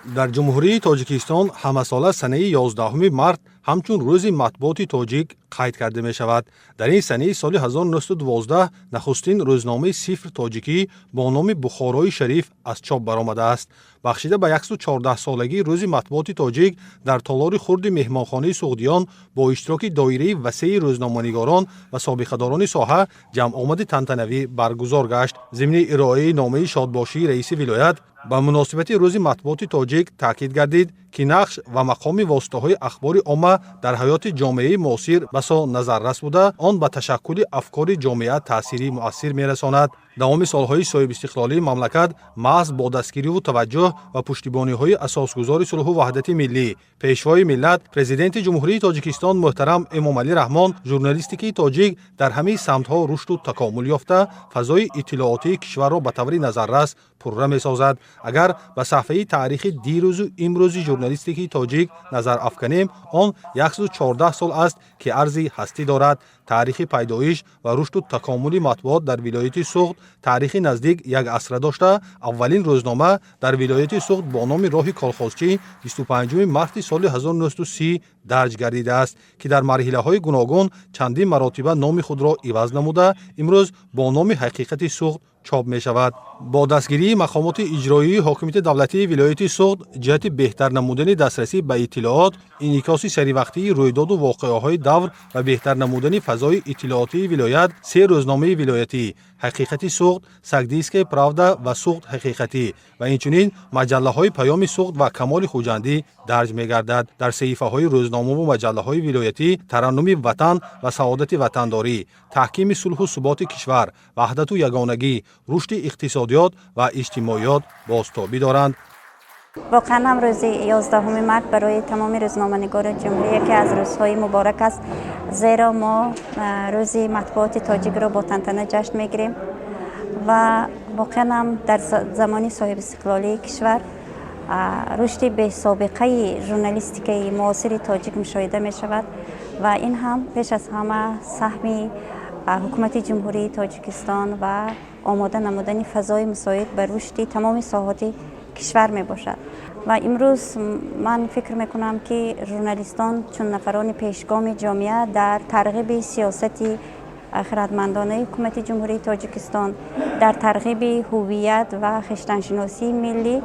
Дар Ҷумҳурии Тоҷикистон ҳамасола санаи 11 март ҳамчун Рӯзи матбуоти тоҷик қайд карда мешавад. Дар ин санаи соли 1912 нахустин рӯзномаи сифр тоҷикӣ бо номи «Бухорои шариф» аз чоп баромадааст. Бахшида ба 114-солагии Рӯзи матбуоти тоҷик дар толори хурди меҳмонхонаи «Суғдиён» бо иштироки доираи васеи рӯзноманигорон ва собиқадорони соҳа ҷамъомади тантанавӣ баргузор гашт. Зимни ироаи номаи шодбошии раиси вилоят ба муносибати Рӯзи матбуоти тоҷик таъкид гардид, ки нақш ва мақоми воситаҳои ахбори омма дар ҳаёти ҷомеаи муосир басо назаррас буда, он ба ташаккули афкори ҷомеа таъсири муассир мерасонад. Давоми солҳои соҳибистиқлолии мамлакат маҳз бо дастгириву таваҷҷӯҳ ва пуштибониҳои асосгузори сулҳу ваҳдати миллӣ, Пешвои миллат, Президенти Ҷумҳурии Тоҷикистон муҳтарам Эмомалӣ Раҳмон журналистикаи тоҷик дар ҳамаи самтҳо рушду такомул ёфта, фазои иттилоотии кишварро ба таври назаррас пурра месозад. Агар ба саҳфаи таърихи дирӯзу имрӯзи журналистикаи тоҷик назар афканем, он 114 сол аст, ки арзи ҳастӣ дорад. Таърихи пайдоиш ва рушду такомули матбуот дар вилояти Суғд таърихи наздик як асра дошта, аввалин рӯзнома дар вилояти Суғд бо номи «Роҳи колхозчӣ» 25 марти соли 1930 дарҷ гардидааст, ки дар марҳилаҳои гуногун чандин маротиба номи худро иваз намуда, имрӯз бо номи «Ҳақиқати Суғд» чоп мешавад. Бо дастгирии мақомоти иҷроии ҳокимияти давлатии вилояти Суғд ҷиҳати беҳтар намудани дастрасӣ ба иттилоот, инъикоси саривақтии рӯйдоду воқеаҳои давр ва беҳтар намудани фазои иттилоотии вилоят се рӯзномаи вилоятӣ: «Ҳақиқати Суғд», «Согдийская правда» ва «Суғд ҳақиқатӣ» ва инчунин маҷаллаҳои «Паёми Суғд» ва «Камоли Хуҷандӣ» дарҷ мегардад. Дар саҳифаҳои рӯзномаву маҷаллаҳои вилоятӣ тараннуми ватан ва саодати ватандорӣ, таҳкими сулҳу суботи кишвар, ваҳдату ягонагӣ, рушди иқтисодиёт ва иҷтимоиёт бозтобӣ доранд. Воқеан ҳам, рӯзи 11 март барои тамоми рӯзноманигори ҷумҳурӣ яке аз рӯзҳои муборак аст, зеро мо Рӯзи матбуоти тоҷикро бо тантана ҷашн мегирем ва воқеан ҳам дар замони соҳибистиқлолии кишвар рушди бесобиқаи журналистикаи муосири тоҷик мушоҳида мешавад ва ин ҳам пеш аз ҳама саҳми ҳукумати Ҷумҳурии Тоҷикистон ва омода намудани фазои мусоид ба рушди тамоми соҳоти кишвар мебошад. Ва имрӯз ман фикр мекунам, ки журналистон чун нафарони пешгоми ҷомеа дар тарғиби сиёсати хирадмандонаи ҳукумати Ҷумҳурии Тоҷикистон, дар тарғиби ҳувият ва хештаншиносии миллӣ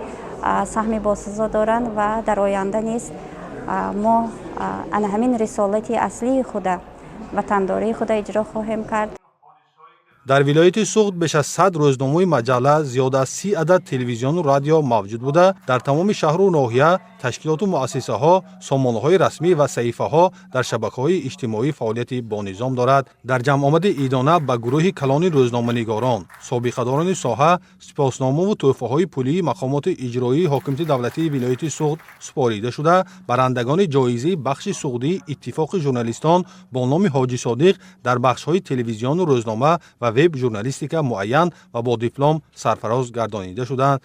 саҳми босазо доранд ва дар оянда низ мо ана ҳамин рисолати аслии худа, ватандории худа иҷро хоҳем кард. Дар вилояти Суғд беш аз 100 рӯзномаи маҷалла, зиёда аз 30 адад телевизиону радио мавҷуд буда, дар тамоми шаҳру ноҳия ташкилоту муассисаҳо, сомонаҳои расмӣ ва саҳифаҳо дар шабакаҳои иҷтимоӣ фаъолияти бонизом дорад. Дар ҷамъомади идона ба гурӯҳи калони рӯзноманигорон, собиқадорони соҳа сипосномаву тӯҳфаҳои пулии мақомоти иҷроии ҳокимияти давлатии вилояти Суғд супорида шуда, барандагони ҷоизаи бахши суғдии Иттифоқи журналистон бо номи Ҳоҷи Содиқ дар бахшҳои телевизиону рӯзнома ва веб журналистика муайян ва бо диплом сарфароз гардонида шуданд.